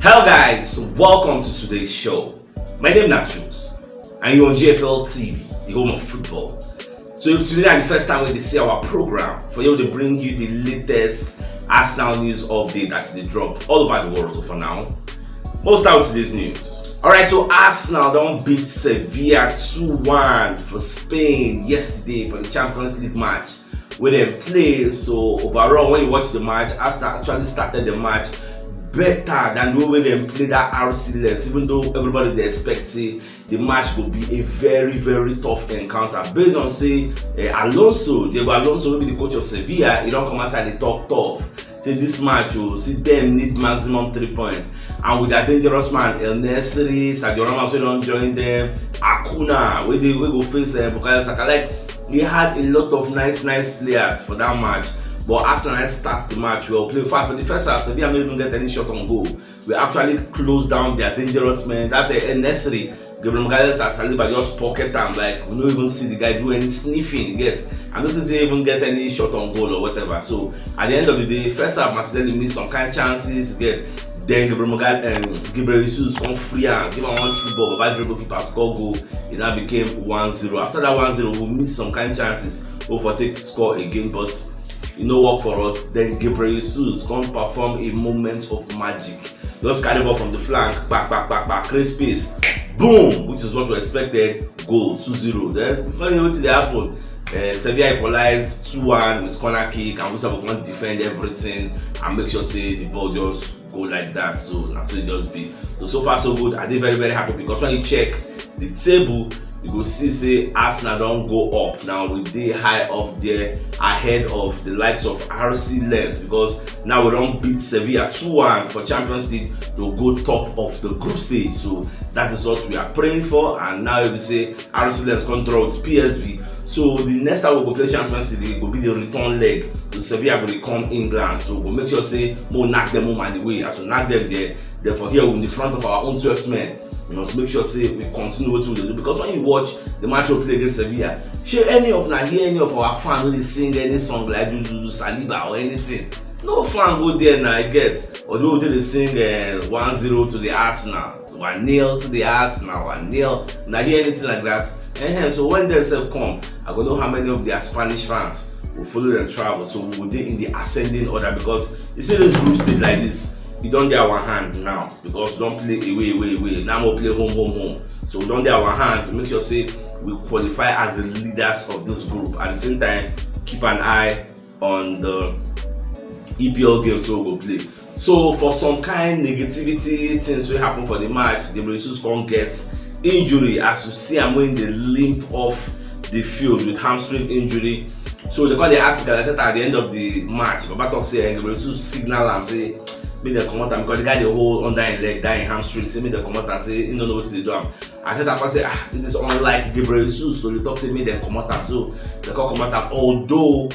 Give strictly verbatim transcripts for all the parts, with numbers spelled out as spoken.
Hello guys, welcome to today's show. My name is Nachos and you're on G F L T V, the home of football. So if today is the first time when they see our program, for you to bring you the latest Arsenal news update as they drop all over the world. So for now, most out today's news. Alright, so Arsenal don't beat Sevilla two one for Spain yesterday for the Champions League match where they play. So overall, when you watch the match, Arsenal actually started the match better than the way they play that R C Lens, even though everybody they expect say the match will be a very, very tough encounter. Based on say uh, Alonso, Diego Alonso will be the coach of Sevilla, he don't come outside the top tough. Say this match, you see them need maximum three points. And with that dangerous man, El Nesri, Sergio Ramos, we don't join them. Acuna, we they we go face uh, Bukayo Saka. Like they had a lot of nice, nice players for that match. But Arsenal start the match well. Play far for the first half, Sevilla didn't get any shot on goal. We actually closed down their dangerous men. That uh, El Nesri, Gabriel Magalhaes and Saliba just pocket them. Like we don't even see the guy do any sniffing. Yes, I don't think they even get any shot on goal or whatever. So at the end of the day, first half Martinelli missed some kind of chances. Yes, then Gabriel Magalhaes, um, Gabriel Jesus come free and give him one through ball. But dribble keeper score goal. It now became one zero. After that one zero, we missed some kind of chances. Go for take score again, but it no work for us. Then Gabriel Jesus come perform a moment of magic. Just carry ball from the flank, back, back, back, back, create space, boom, which is what we expected. Goal two zero. Then before you know what they happen, uh, Sevilla equalized two one with corner kick, and we can defend everything and make sure say the ball just go like that. So that's what it just be. So so far so good. I did very very happy because when you check the table, you go see say Arsenal don't go up now with the high up there ahead of the likes of R C Lens because now we don't beat Sevilla two one for Champions League to go top of the group stage. So that is what we are praying for. And now if we say R C Lens control with P S V, so the next time we go play Champions League, it will be the return leg. So Sevilla will come England. So we'll make sure say more knock them home and the way. As we knock them there, therefore here in the front of our own twelve men, we must make sure say we continue what we do. Because when you watch the match we play against Sevilla, shey any of na hear any of our fan really sing any song like do do do Saliba or anything? No fan go there na I get. Although they dey sing uh, one zero to the Arsenal, one nil to the Arsenal, one nil. Na hear anything like that. Uh-huh. So when they say come, I go know how many of their Spanish fans will follow them travel. So we will be in the ascending order because you see this group stage like this, you don't get our hand now because don't play away, away, away. Now we play home, home, home. So we don't get our hand to make sure say we qualify as the leaders of this group. At the same time, keep an eye on the E P L games we go play. So for some kind negativity things will happen for the match, the Jesus can't get injury as you see I'm when they limp off the field with hamstring injury. So they call the ask Arteta at the end of the match. Baba talk say and Gabriel Jesus signal and say me they come out because the guy they hold under his leg, that in hamstring, say me they come out and say you don't know what they do. Arteta first say ah this is unlike Gabriel Jesus, so they talk say me they come out and so they call come out and although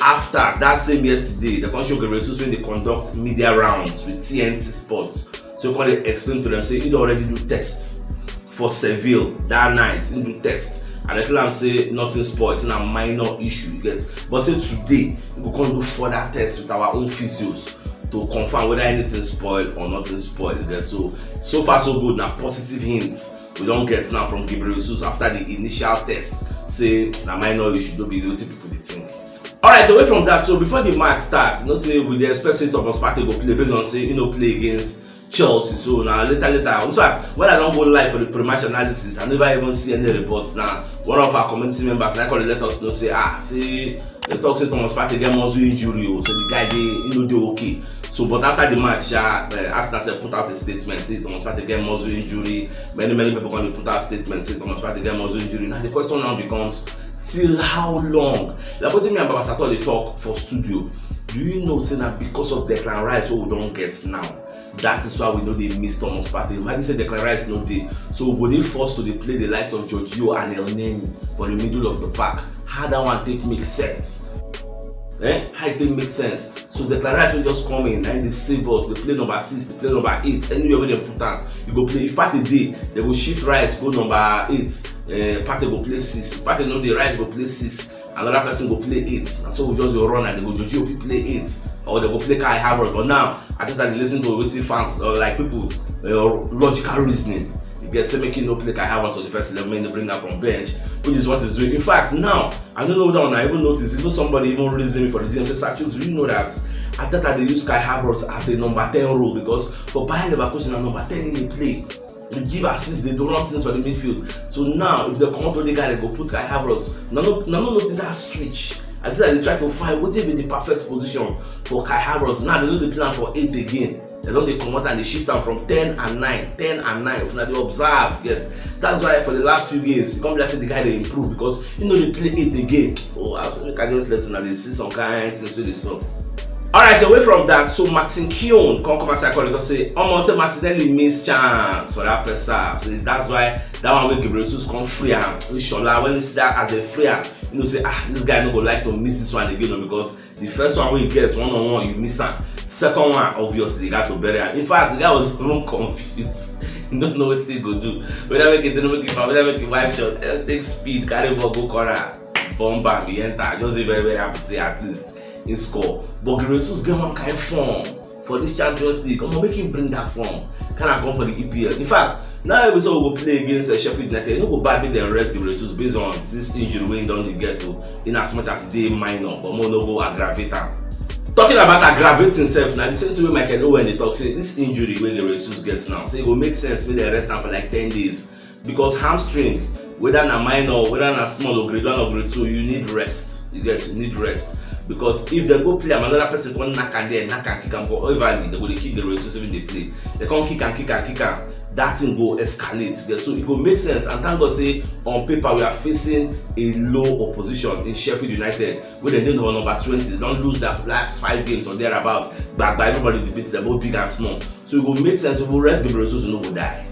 after that same yesterday, the country Gabriel Jesus when they conduct media rounds with T N T Sports. So when they explain to them, say he already do tests for Seville that night, he do test. And they tell them say nothing spoils, it's a minor issue, you get. But say today, we go come do further tests with our own physios to confirm whether anything spoil or nothing spoil. You get. So so far so good. Now positive hints we don't get now from Gabriel Jesus after the initial test. Say na minor issue, don't be the people they think. Alright, away from that, so before the match starts, you know say we dey expect say Thomas Partey go play based on say he no play against Chelsea. So now later later, in fact, when I don't go live for the pre-match analysis, I never even see any reports. Now one of our community members like all let us know say ah see they talk say Thomas Partey get muscle injury, oh, so the guy dey he no dey okay. So but after the match, uh, Arsenal said put out a statement say Thomas Partey get muscle injury. Many many people gonna put out statements say Thomas Partey get muscle injury. Now the question now becomes till how long? Like what me and Baba Sato they talk for studio. Do you know say now because of Declan Rice what we don't get now? That is why we know they miss Thomas Partey. Why they say Declan Rice no dey? So we go dey forced to dey play the likes of Jorginho and El Neni for the middle of the park. How that one take make sense? Eh? How it take make sense? So Declan Rice will just come in and they save us. They play number six, they play number eight. Anywhere where they put am, you go play. If Partey dey, they go shift Rice go number eight. Uh, Partey go play six. If Partey no dey, Rice go play six. Another person go play eight. And so we just go run and they go Jorginho fit play eight. or they go play Kai Havertz. But now, I think that they listen to wetin fans or like people uh, logical reasoning. You get say make you no play Kai Havertz for the first eleven, make you bring am from bench, which is what is doing. In fact, now I don't know whether una even notice. Even somebody even reason me for the D M say, Sir Chooks, do you know that Arteta dey use Kai Havertz as a number ten role because for Bayer Leverkusen na number ten he dey play. Dey give assist, dey do run things for the midfield. So now if they comot Odegaard, they go put Kai Havertz. Una no una no notice that switch? I think that they try to find wetin be the perfect position for Kai Havertz. Now they no dey play am for eight again. They don dey comot and dey shift am from ten and nine, ten and nine. If una dey observe, get that's why for the last few games e come be like say the guy dey improve because he no dey play eight again. Oh, I make I just let una dey see some kind things wey dey sup. Alright, away from that, so Martin Keown come come outside corridor say, Omo, say Martinelli miss chance for that first half. So that's why that one wey Gabriel Jesus come free am, Ishola, when he see that as they free am, you know say, ah, this guy no go like to miss this one again o, because the first one wey he get one on one, you miss am. Second one, obviously, you got to bury am. In fact, the guy was even confused. He don't know what he go do. Whether make it, make it, whether make it wipe shot, eh, take speed, carry ball, go corner, bomb bam, he enter. I just dey very very happy say at least he score. But Gabriel Jesus get one kind form for this Champions League. Omo, make him bring that form. Can I come for the E P L? In fact, now we say we go play against uh, Sheffield United. E no go bad make dem rest Gabriel Jesus based on this injury wey he don dey get to, in as much as e dey minor, but mo no go aggravate am. Talking about aggravating sef, na the same thing wey Michael Owen dey talk say this injury wey Gabriel Jesus get now, say e go make sense make dem rest am for like ten days because hamstring, whether na minor, whether na small or grade one or grade two, you need rest. You get, you need rest because if dem go play am, another person come knack am there, knack am, kick am, go overly, dem go dey kick Gabriel Jesus even dey play. Dem come kick am, kick am, kick am. That thing go escalate. Yeah, so e go make sense. And thank God say on paper we are facing a low opposition in Sheffield United, wey dem dey number number twenty. Dem don lose their last five games or thereabouts. Gbagba, everybody dey beat dem, both big and small. So e go make sense if we rest Gabriel Jesus, no go die.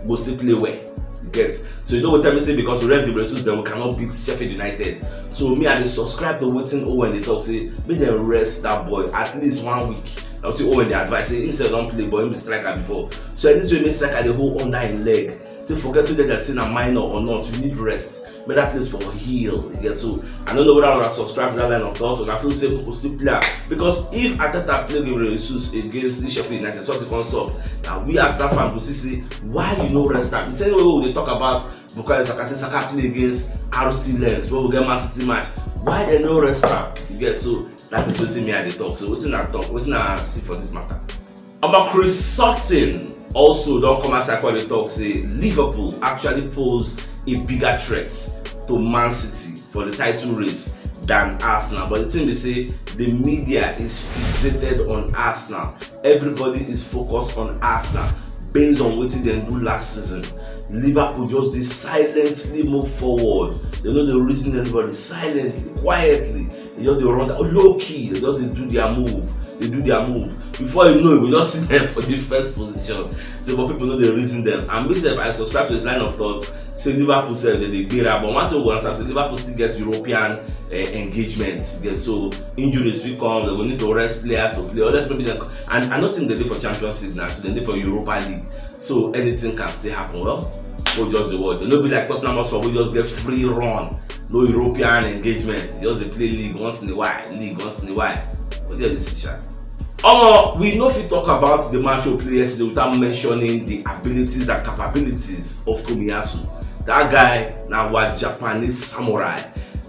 Go still play well. You get? So you no go tell me say because we rest Gabriel Jesus, then we cannot beat Sheffield United. So me, I dey subscribe to wetin Owen dey talk say make dem rest that boy at least one week. Na wetin Owen dey advise say he sef don play, but he be striker before. So at least wey make striker dey hold under him leg. Say forget whether that say na minor or not, you need rest. Make that place for heal. You get? So I don't know whether una subscribe to that line of thought. Una feel say people still play am because if Arteta play Gabriel Jesus against the Sheffield United, something come sup. Na we as that fan go see say why you no rest am. The same way we dey talk about Bukayo Saka, say Saka play against R C Lens wey we get Man City match. Why dem no rest am? You get? So that is wetin me I dey talk. So wetin I talk, wetin I see for this matter. Omo, Chris Sutton also don come outside come dey talk say Liverpool actually pose a bigger threat to Man City for the title race than Arsenal. But the thing be say the media is fixated on Arsenal. Everybody is focused on Arsenal based on wetin dem do last season. Liverpool just dey silently move forward. Dem no dey reason anybody, silently, quietly. Dem just dey run down, low key. Dem just dey do their move. Dey do their move. Before you know, we just see dem for the first position. So, but people no dey reason dem. And me sef, I subscribe to this line of thought. Say Liverpool sef dem dey gbera, but one thing we go understand say Liverpool still get European uh, engagement. Yeah, so injuries fit come. Dem go need to rest players to play. Unless maybe dem, and I no think dem dey for Champions League now, so dem dey for Europa League. So anything can still happen. Well, go just the world. Dem no be like Tottenham Hotspur wey just get free run, no European engagement. Just dey play league once in a while, league once in a while. What do you see, sha? Omo, we no fit talk about the match we play yesterday without mentioning the abilities and capabilities of Tomiyasu. That guy na our Japanese samurai.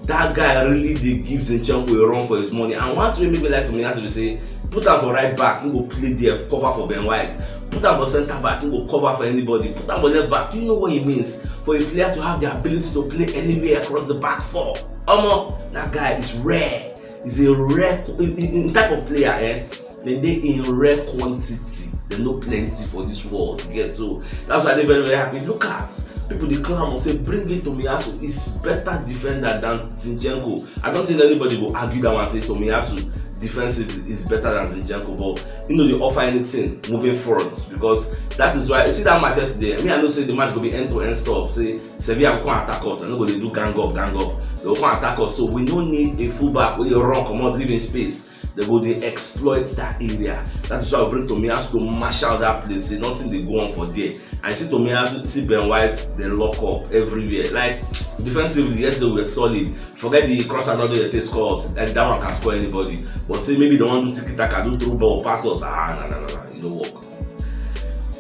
That guy really dey give Zinchenko a run for his money. And one thing wey make me like Tomiyasu be say, put am for right back, he go play there, cover for Ben White. Put am for centre back, he go cover for anybody. Put am for left back. Do you know what it means for a player to have the ability to play anywhere across the back four? Omo, that guy is rare. Is a rare in, in, in type of player, eh? Dem dey in rare quantity. Dem no plenty for this world. You get? So that's why I dey very very happy. Look at people dey clamor say bringing Tomiyasu is better defender than Zinchenko. I don't think anybody go argue that one, say Tomiyasu defensively is better than Zinchenko, but he no dey offer anything moving forward because that is why you see that match yesterday. I mean, I know say the match go be end to end stuff. Say Sevilla go come attack us. I no go dey do gang up, gang up. They go come attack us. So we no need a fullback wey dey run comot, give him space. They go dey exploit that area. That is why we bring Tomiyasu to marshal that place. Say nothing dey go on for there. And you see Tomiyasu, see Ben White, they lock up everywhere. Like, defensively, yesterday we were solid. Forget the cross and all the take scores. Like, that one can score anybody. But say maybe they want to tiki taka, do through ball, pass us. Ah, no, no, no, no, e no work.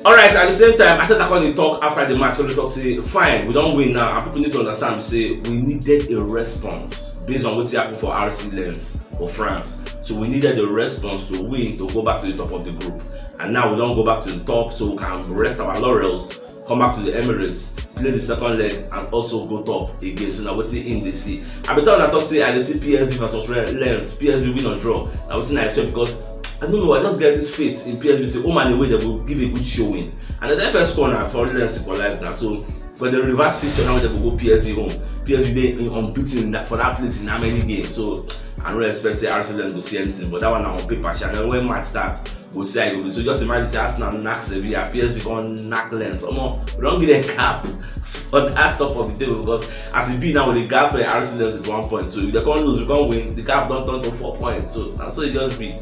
All right, at the same time, Arteta come dey talk after the match, come dey talk say, fine, we don win now, and people need to understand say we needed a response based on wetin happen for R C Lens for France. So we needed a response to win to go back to the top of the group. And now we don go back to the top, so we can rest our laurels, come back to the Emirates, play the second leg, and also go top again. So na wetin im dey see. I be tell una talk say I dey see P S V versus Re- Lens, P S V win or draw. Na wetin I expect, because I don't know, I just get this faith in P S V say home and away they go give a good showing. And the first score na for Lens equalize na. So for the reverse fixture now, they go go P S V home. P S V dey in unbeaten in that, for that place in how many games. So I no expect say R C Lens go see anything, but that one na on paper sha. And then when match start, go see how e go be. So just imagine say Arsenal knack Sevilla, P S V come knack Lens. Omo, we don give them cap for that top of the table, because as e be now, we dey gap uh, R C Lens with one point. So if they come lose, we come win, the gap don turn to four points. So na so e just be.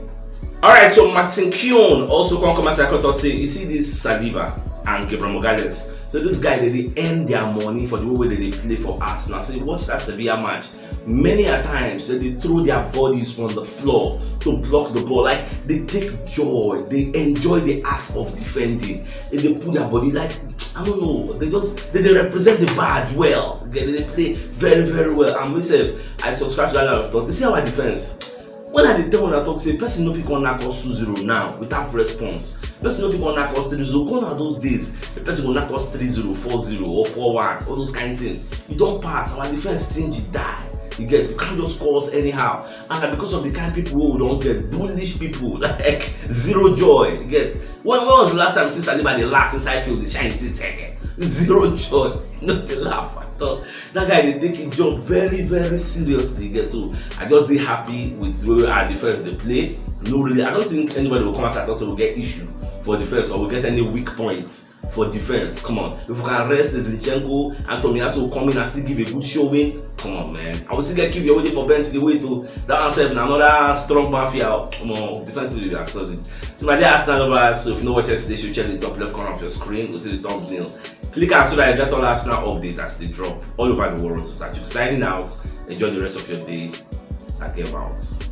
All right, so Martin Keown also come come outside come talk say, you see this Saliba and Gabriel Magalhaes. So this guy, they dey earn their money for the way wey they dey play for Arsenal. So you watch that Sevilla match. Many a times they dey throw their bodies on the floor to block the ball. Like, they take joy, they enjoy the act of defending. They dey put their body like, I don't know. They just they, they represent the badge well. Okay, they dey play very, very well. And myself, I subscribe to that line of thought. You see our defense. When I dey tell una talk say person no fit come knack us two zero now without response. Person no fit come knack us three zero. Gone are those days. The person go knack us three zero, four zero, or four one, all those kind things. E don pass. Our defense stingy die. You get, you can't just score us anyhow. And na because of the kind people wey we don get, bullish people, like, zero joy. You get, when, when was the last time you see Saliba dey laugh inside field, dey shine teeth? Zero joy. No dey laugh at all. That guy dey take his job very, very seriously. You get, so I just dey happy with the way our defense dey play. No, really, I don't think anybody will come outside and talk say we get issue for defense or we get any weak points for defense. Come on, if we can rest Zinchenko and Tomiyasu come in and still give a good showing, come on, man. I will still get Kiwior waiting for bench the way to that one sef na another strong mafia. Come on, defensively we are solid. So my dear Arsenal lovers, so if you no watch yesterday show, check the top left corner of your screen. You see the thumbnail. Click am so that you get all Arsenal update as they drop all over the world. So Sachuk signing out. Enjoy the rest of your day. Like out.